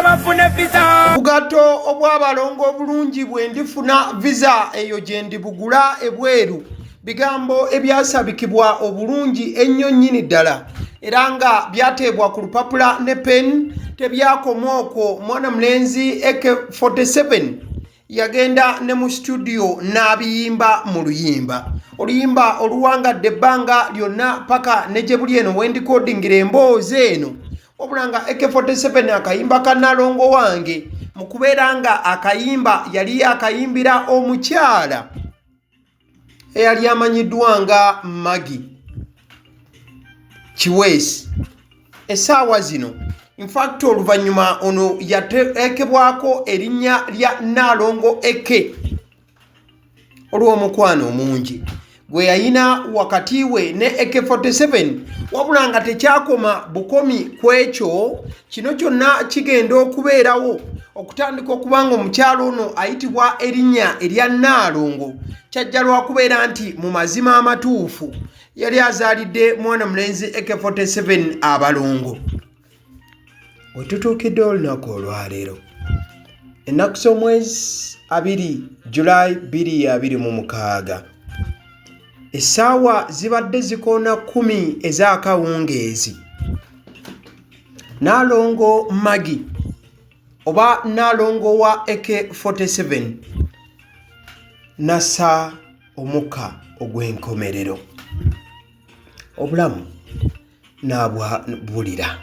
Nsaba nfune visa. Obugatto obw'abalongo obulungi bwe ndifuna visa eyo gye ndibugula ebweru, bigambo ebyasabikibwa obulungi ennyo nnyini ddala era nga byateebwa ku lupapula ne pen. Tebyakoma okwo, mwana mulenzi AK47 yagenda ne mu studio n'abiyimba mu luyimba, oluyimba oluwangadde ebbanga lyonna paka ne gye buli eno wendikodingira emboozi eno. Wabula nga AK47 akayimba ka Nalongo wange, mu kubeera nga akayimba yali akayimbira omukyala eyali amanyiddwa nga Maggie Kiweesi essaawa zino. Infact, oluvannyuma ono yateekebwako erinnya lya Naalongo Eke olw'omukwano omungi gwe yayina wakati we ne AK47. Wabula nga tekyakoma bukomi ku ekyo, kino kyonna kigenda okubeerawo okutandika okuba nga omukyalo ono ayitibwa erinnya erya Naalongo kyajja lwakubeera nti mu mazima amatuufu yali azaalidde mwana mulenzi AK47 abalongo. Wetutuukidde olunaku olwaleero, ennaku z'omwezi 2 Julayi 2026, essaawa zibadde zikoona 10 ez'akawungeezi, Naalongo Maggie oba Naalongo wa AK47 nassa omukka ogw'enkomerero, obulamu n'abwabulira.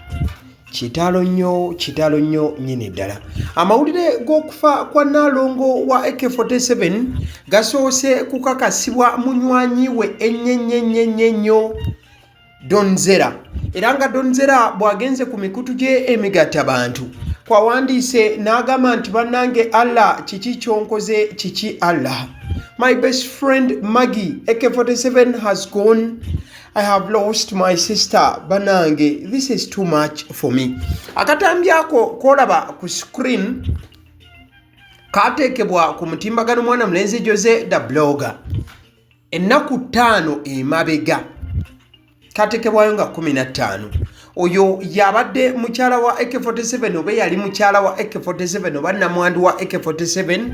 Kitalo nnyo, kitalo nnyo nnyini ddala. Amawulire g'okufa kwa Naalongo wa AK47 gasoose kukakasibwa munywanyi we ennyo ennyo Donzera, era nga Donzera bw'agenze ku mikutu gye emigattabantu kwawandiise n'agamba nti, "Bannange Allah, kiki kyonkoze? Kiki Allah? My best friend Maggie AK47 has gone. I have lost my sister. Bannange, this is too much for me." Akatambi ako kolaba ku screen kateekebwa ku mutimbagano mwana mulenzi Jose the Blogger ennaku 5 emabega, kateekebwayo nga 15. Oyo yabadde mukyala wa AK47 oba yali mukyala wa AK47 oba namwandu wa AK47.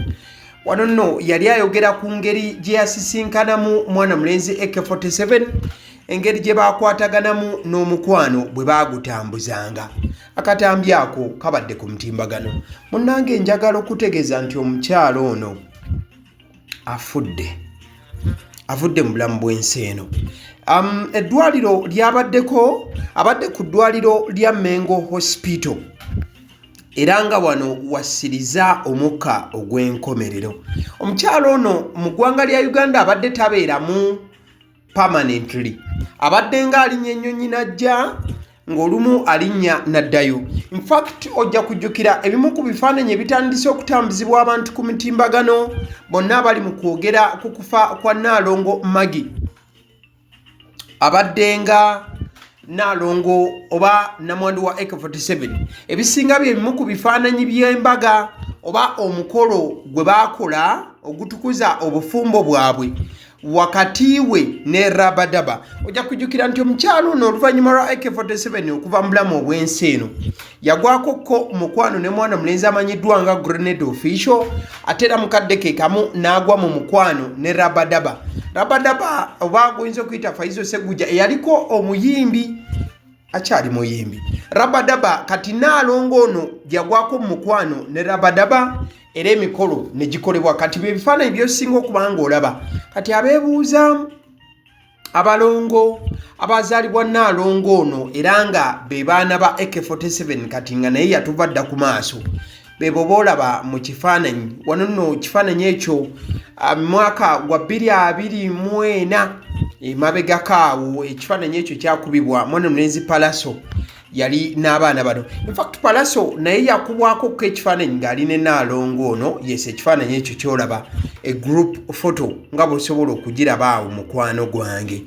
Wano nno yali ayogera ku ngeri gye yasisinkanamu mwana mulenzi AK47, engeri gye bakwataganamu n'omukwano bwe baagutambuzanga. Akatambi ako kabadde ku mutimbagano. Munnange, njagala okutegeeza nti omukyalo ono afudde, avudde mu bulamu bw'ensi eno. Eddwaliro lyabaddeko, abadde ku ddwaliro lya Mengo Hospital, era nga wano wasiriza omukka ogw'enkomerero. Omukyalo ono mu ggwanga lya Uganda abadde tabeeramu permanently, abadde nga alinnya ennyonyi najja, ng'olumu alinnya n'addayo. Infact, ojja kujjukira ebimu ku bifaananyi ebitandise okutambuzibwa abantu ku mitimbagano, bonna abali mu kwogera ku kufa kwa Naalongo Maggie, abadde nga Naalongo oba namwandu wa AK47. Ebisinga bye bimu ku bifaananyi by'embaga oba omukolo gwe baakola ogutukuza obufumbo bwabwe wakati we ne Rabadaba. Ojja kujjukira nti omukyalo ono oluvannyuma lwa AK47 okuva mu bulamu obw'ensi eno, yagwako ko mukwano ne mwana mulenzi amanyiddwa nga Grenade Official, ate era mukadde ke kamu n'agwa mu mukwano ne Rabadaba. Rabadaba oba guyinza okuyita Faizo Seguja, eyaliko omuyimbi, akyali muyimbi Rabadaba. Kati Naalongo ono yagwako mu mukwano ne Rabadaba era emikolo ne gikolebwa. Kati bye bifaananyi byosinga okuba nga olaba. Kati abeebuuza abalongo abazaalibwa Naalongo ono era nga be baana ba AK47, kati nga naye yatuva dda ku maaso, bebo boolaba mu kifaananyi wano. Nno kifaananyi ekyo mwaka gwa 2024 emabegako awo, ekifaananyi ekyo kyakubibwa mwana mulenzi Palaso, yali n'abaana bano. Infact, Palaso naye yakubwako ko ekifaananyi ng'ali ne Naalongo ono. Yes, ekifaananyi ekyo kyolaba, e group photo nga bw'osobola okugiraba awo, mukwano gwange.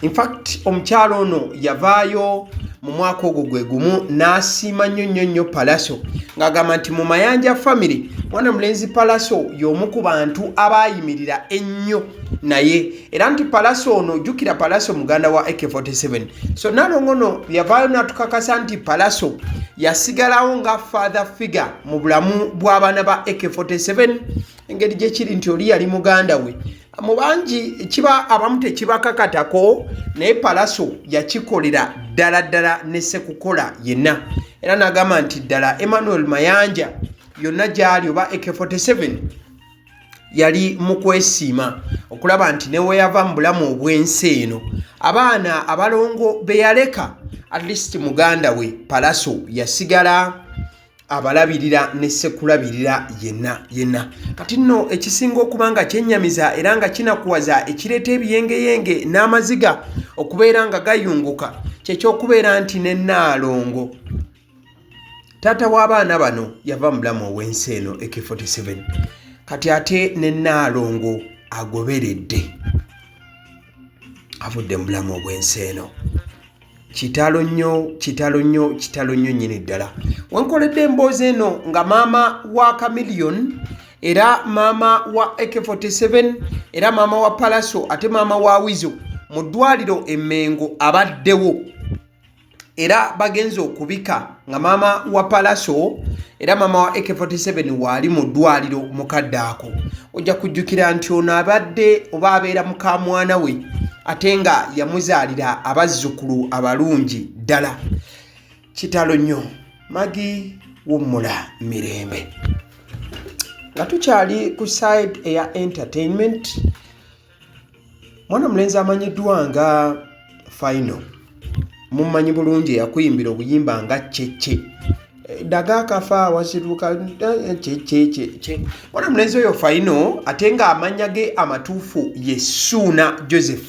Infact omukyalo ono yavaayo mu mwaka ogwo gwe gumu n'asiima nnyo nnyo nnyo Palaso, ng'agamba nti mu Mayanja family mwana mulenzi Palaso y'omu ku bantu abaayimirira ennyo naye, era nti Palaso ono, jjukira Palaso muganda wa AK47. So Nalongo ono yavaayo n'atukakasa nti Palaso yasigalawo nga father figure mu bulamu bw'abaana ba AK47, engeri gyekiri nti oli yali muganda we. Mu bangi kiba abamu tekibakakatako, naye Palaso yakikolera ddala ddala ne sekukola yenna, era n'agamba nti ddala Emmanuel Mayanja yonna gy'ali oba AK47 yali mu kwesiima okulaba nti ne weyava mu bulamu obw'ensi eno, abaana abalongo be yaleka, at least muganda we Palaso yasigala abalabirira ne sekulabirira yenna yenna. Kati nno ekisinga okuba nga kyennyamiza era nga kinakuwaza, ekireeta ebiyengeyenge n'amaziga okubeera nga gayunguka, kyekyokubeera nti ne Nnaalongo taata w'abaana bano yava mu bulamu obw'ensi eno AK47. Kati ate ne Nnaalongo agoberedde, avudde mu bulamu obw'ensi eno. Kitalo nnyo, kitalo nnyo, kitalo nnyo nnyini ddala. Wenkoledde emboozi eno nga maama wa Chameleone, era maama wa AK47, era maama wa Palaso, ate maama wa Wizo mu ddwaliro Emmengo abaddewo, era bagenze okubika nga maama wa Palaso era maama wa AK47 waali mu ddwaliro. Mukadde ako ojja kujjukira nti ono abadde oba abeera mukamwana we, ate nga yamuzaalira abazzukulu abalungi ddala. Kitalo nnyo. Magi, wummula mirembe. Nga tukyali ku side eya entertainment, mwana mulenzi amanyiddwa nga Final, mumanyi bulungi, eyakuyimbira obuyimba nga Kyekye, Daga akafa wasiruka kyekyekyekye. Mwana mulenzi oyo Final, ate ng'amannya ge amatuufu ye Suuna Joseph,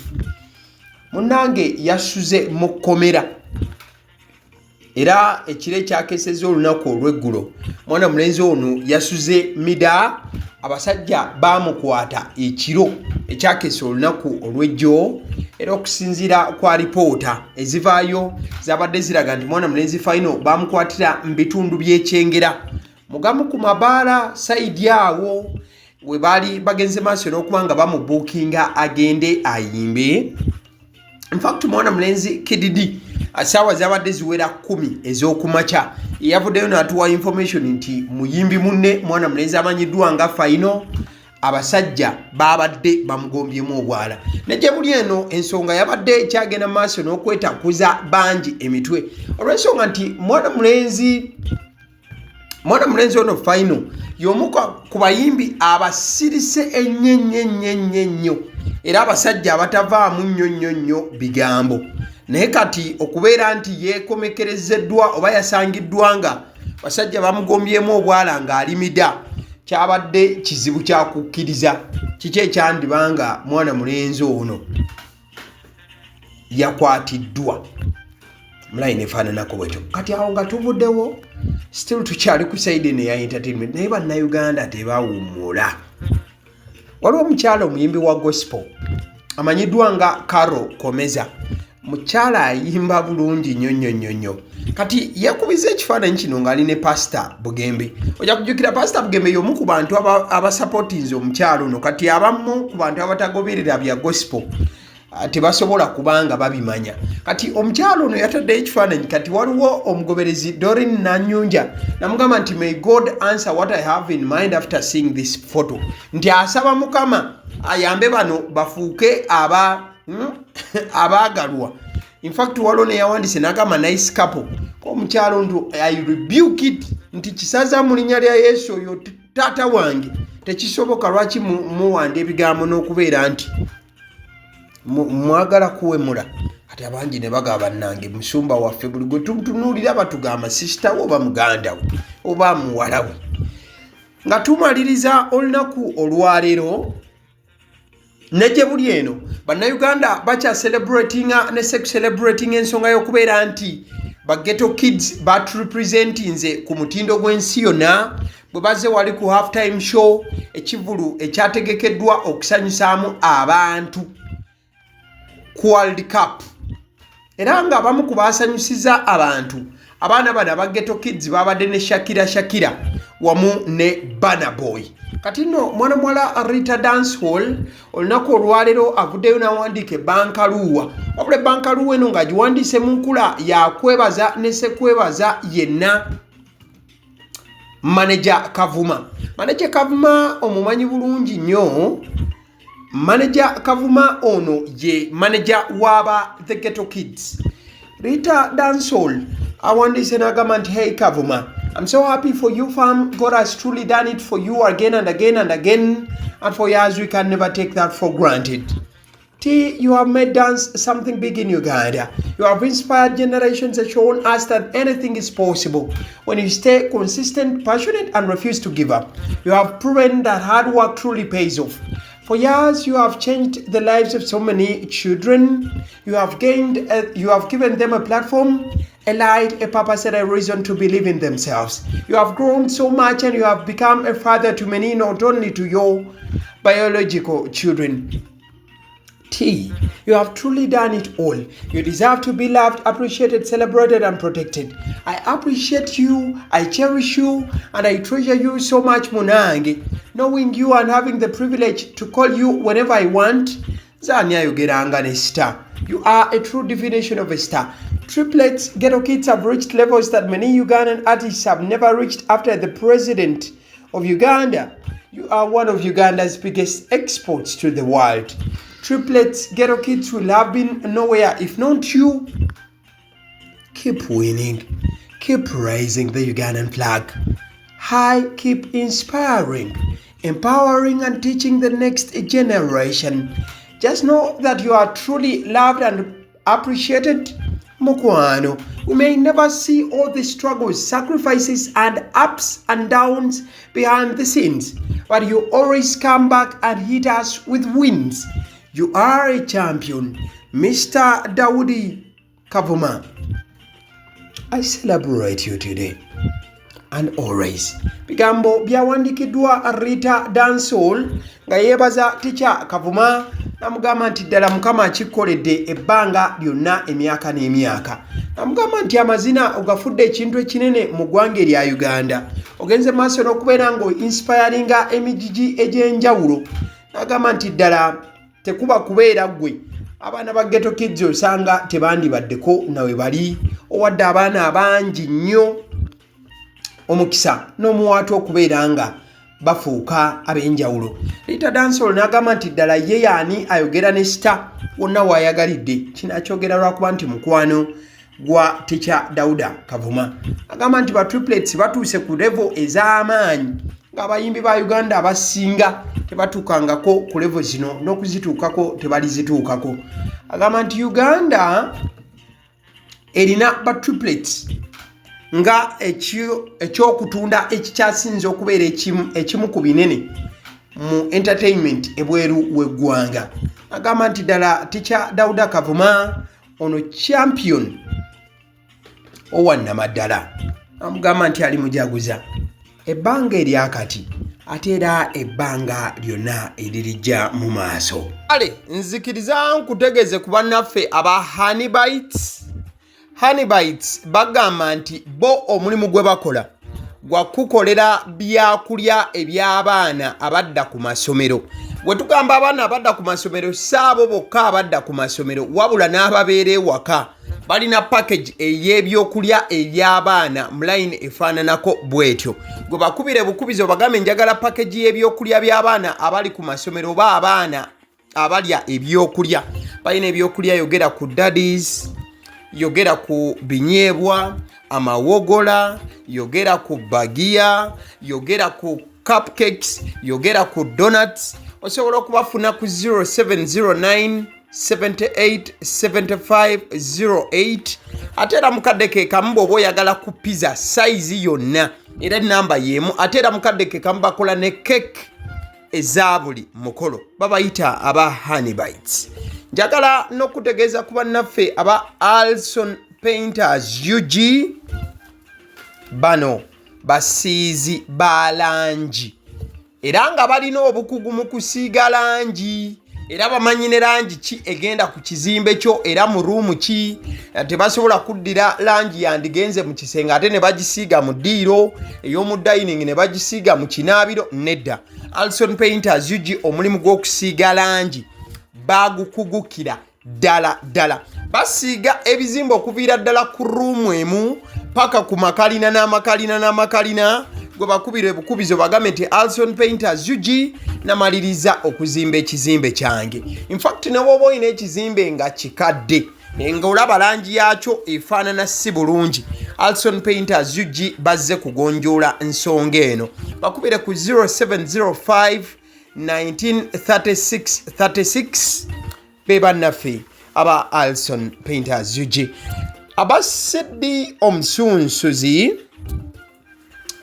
munnange yasuze mu kkomera, era ekiro ekyakesezza olunaku olw'eggulo mwana mulenzi ono yasuze mida. Abasajja baamukwata ekiro ekyakesa olunaku olw'ejjo, era okusinziira ku alipoota ezivaayo zabadde ziraga nti mwana mulenzi Final bamukwatira mu bitundu by'Ekyengera, mugamu ku mabaala side awo we baali bagenze maaso n'okuba nga bamubuukinga agende ayimbe. Infact mwana mulenzi Kididi saawa zabadde ziwera 10 ez'okumakya yavuddeyo n'atuwa information nti muyimbi munne mwana mulenzi amanyiddwa nga Final, abasajja babadde bamugombyemu obwala. Ne gye buli eno ensonga yabadde ekyagenda mu maaso n'okwetakuza bangi emitwe, olw'ensonga nti mwana mulenzi ono Final y'omu ku bayimbi abasirise ennyo ennyo ennyo ennyo ennyo, era abasajja abatavaamu nnyo nnyo nnyo bigambo. Naye kati okubeera nti yeekomekerezeddwa oba yasangiddwa nga basajja bamugombyemu obwala ng'alimida, kyabadde kizibu kyakukkiriza. Kiki ekyandiba nga mwana mulenzi ono yakwatiddwa mulayini efaananako bwetyo? Kati awo nga tuvuddewo, still tukyali ku side eno eya entertainment, naye Bannayuganda tebawummula. Waliwo omukyala omuyimbi wa gospel amanyiddwa nga Caro Komeza. Mukyala ayimba bulungi nnyo nnyo nnyo nnyo. Kati yekubiza ekifaananyi kino ng'ali ne Pasita Bugembe. Ojja kujjukira Pasita Bugembe y'omu ku bantu abasupportinze omukyala ono. Kati abamu ku bantu abatagoberera bya gospel tebasobola kubanga babimanya. Kati omukyala ono yataddeyo ekifaananyi. Kati waliwo omugoberezi Dorin Nanyunja namugamba nti, "May God answer what I have in mind after seeing this photo," nti asaba Mukama ayambe bano bafuuke abaagalwa. Infact waliwo neyawandise nagamba, "Nice couple." Omukyalo nti, "I rebuke it," nti kisaza mu linnya lya Yesu, oyo taata wange, tekisoboka. Lwaki muwanda ebigambo n'okubeera nti mwagala kuwemula? Kati abangi ne bagaba, "Bannange, musumba waffe buli gwe tutunuulira batugamba sister we oba muganda we oba muwala we." Nga tumaliriza olunaku olwaleero, ne gye buli eno Bannayuganda bakyacelebratinga ne celebrating ensonga y'okubeera nti ba Ghetto Kids baturepresentinze ku mutindo gw'ensi yonna bwe bazze wali ku half time show, ekivulu ekyategekeddwa okusanyusaamu abantu. ku World Cup era nga abamu ku baasanyusiza abantu abaana bano aba Ghetto Kids babadde ne Shakira Shakira wamu ne Burna Boy. Kati nno mwana muwala Rita Dancehall olunaku olwaleero avuddeyo n'awandiika ebbankaluuwa, wabula ebbankaluuwa eno ng'agiwandiise mu nkula yakwebaza ne sekwebaza yenna maneja Kavuma. Maneja Kavuma omumanyi bulungi nnyo. Maneja Kavuma ono ye maneja w'aba The Ghetto Kids. Rita Dancehall awandiise n'agamba nti, "Hey Kavuma, I'm so happy for you, fam. God has truly done it for you again and again and again, and for years we can never take that for granted. T, you have made dance something big in Uganda. You have inspired generations and shown us that anything is possible when you stay consistent, passionate, and refuse to give up. You have proven that hard work truly pays off. For years, you have changed the lives of so many children. You have given them a platform, a light, a purpose, and a reason to believe in themselves. You have grown so much and you have become a father to many, not only to your biological children. T, you have truly done it all. You deserve to be loved, appreciated, celebrated, and protected. I appreciate you, I cherish you, and I treasure you so much, Munange. Knowing you and having the privilege to call you whenever I want, Zani ayogeranga ne star. You are a true definition of a star. Triplets Ghetto Kids have reached levels that many Ugandan artists have never reached after the president of Uganda. You are one of Uganda's biggest exports to the world. Triplets Ghetto Kids will have been nowhere if not you. Keep winning. Keep raising the Ugandan flag high. Keep inspiring, empowering, and teaching the next generation. Just know that you are truly loved and appreciated. Mukwano, we may never see all the struggles, sacrifices, and ups and downs behind the scenes, but you always come back and hit us with wins. You are a champion, Mr. Daudi Kavuma. I celebrate you today and always." Bigambo byawandiikiddwa Rita Dancehall nga yeebaza Teacher Kavuma, namugamba nti ddala Mukama akikkoledde ebbanga lyonna, emyaka n'emyaka. Namugamba nti amazina ogafudde ekintu ekinene mu ggwanga erya Uganda, ogenze maaso n'okubeera ng'oinspiringa emigigi egy'enjawulo. N'agamba nti ddala tekuba kubeera ggwe, abaana ba Ghetto Kids osanga tebandibaddeko nawe bali. Owadde abaana abangi nnyo omukisa n'omuwaatu okubeera nga bafuuka ab'enjawulo. Rita Dancehall n'agamba nti ddala ye yaani ayogera ne star wonna waayagalidde. Kino akyogera lwakuba nti mukwano gwa Teacher Dauda Kavuma. Agamba nti ba Triplets batuuse ku level ez'amaanyi ng'abayimbi ba Uganda abasinga tebatuukangako ku level zino, n'okuzituukako tebalizituukako. Agamba nti Uganda erina ba Triplets nga ekyokutunda ekikyasinze okubeera ekimu ku binene mu entertainment ebweru w'eggwanga. Agamba nti ddala Teacher Dauda Kavuma ono champion owannamaddala. Amugamba nti ali mujaguza ebbanga eryakati, ate era ebbanga lyonna eririjja mu maaso. Kale nzikiriza nkutegeeze ku bannaffe aba Honeybites. Honeybites bagamba nti bo omulimu gwe bakola gwa kukolera byakulya eby'abaana abadda ku masomero. Bwe tugamba abaana abadda ku masomero, si abo bokka abadda ku masomero, wabula n'ababeera ewaka. Balina package ey'ebyokulya eby'abaana mu line efaananako bw'etyo. Gwe bakubire bukubizi obagambe, "Njagala package y'ebyokulya by'abaana abali ku masomero oba abaana abalya ebyokulya." Balina ebyokulya, yogera ku daddies, yogera ku binyeebwa, amawogola, yogera ku bagiya, yogera ku cupcakes, yogera ku donuts. Osobola okubafuna ku 0709 78 75 08. Ate era mukadde ke kamu, bw'oba oyagala ku pizza size yonna, era enamba y'emu. Ate era mukadde ke kamu bakola ne cake eza buli mukolo. Babayita aba Honeybites. Njagala n'okutegeeza ku bannaffe aba Alson Painters UG. Bano basiizi ba langi era nga balina obukugu mu kusiiga langi. Era bamanyi ne langi ki egenda ku kizimbe kyo era mu ruumu ki. Tebasobola kuddira langi yandigenze mu kisenge ate ne bagisiiga mu ddiiro, ey'omu dining ne bagisiiga mu kinaabiro. Nedda, Alson Painters UG omulimu gw'okusiiga langi bagukugukira ddala ddala. Basiiga ebizimbe okuviira ddala ku ruumu emu paka ku makalina n'amakalina n'amakalina. Gwe bakubira ebukubizo bagambe nti Alson Painters UG namaliriza okuzimba ekizimbe kyange. Infact, ne bwoba olina ekizimbe nga kikadde nga olaba langi yakyo efaanana si bulungi, Alson Painters UG bazze kugonjoola nsonga eno. Bakubire ku 0705 1936 36. Be bannaffe aba Alson Painters UG. Abasiddi omusunsuzi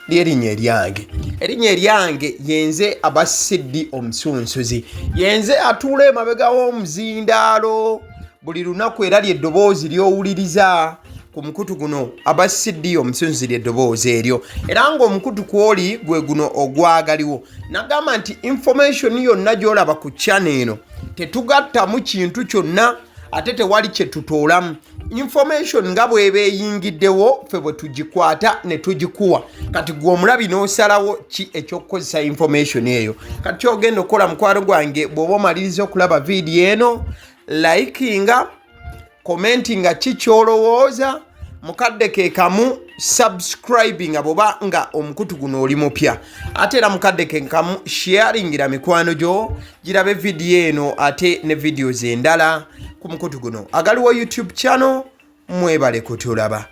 lyerinnya eryange, erinnya eryange yenze Abasiddi omusunsuzi, yenze atuula emabega w'omuzindaalo buli lunaku, era lyeddoboozi ly'owuliriza ku mukutu guno. Abasiddi omusunsuzi lyeddoboozi eryo, era ng'omukutu kwoli gwe guno ogwagaliwo. Nagamba nti information yonna gy'olaba ku channel eno tetugattamu kintu kyonna, ate tewali kye tutoolamu. Information nga bw'eba eyingiddewo, ffe bwe tugikwata ne tugikuwa. Kati gwe omulabi n'osalawo ki ekyokukozesa information eyo. Kati kyogenda okukola, mukwano gwange, bw'oba omaliriza okulaba vidiyo eno, likinga, commentinga ki kyolowooza, mukadde ke kamu subscribinga bwoba nga omukutu guno oli mupya, ate era mukadde ke kamu sharingira mikwano gyo girabe vidiyo eno ate ne videos endala ku mukutu guno agaliwo YouTube channel. Mwebale kutulaba.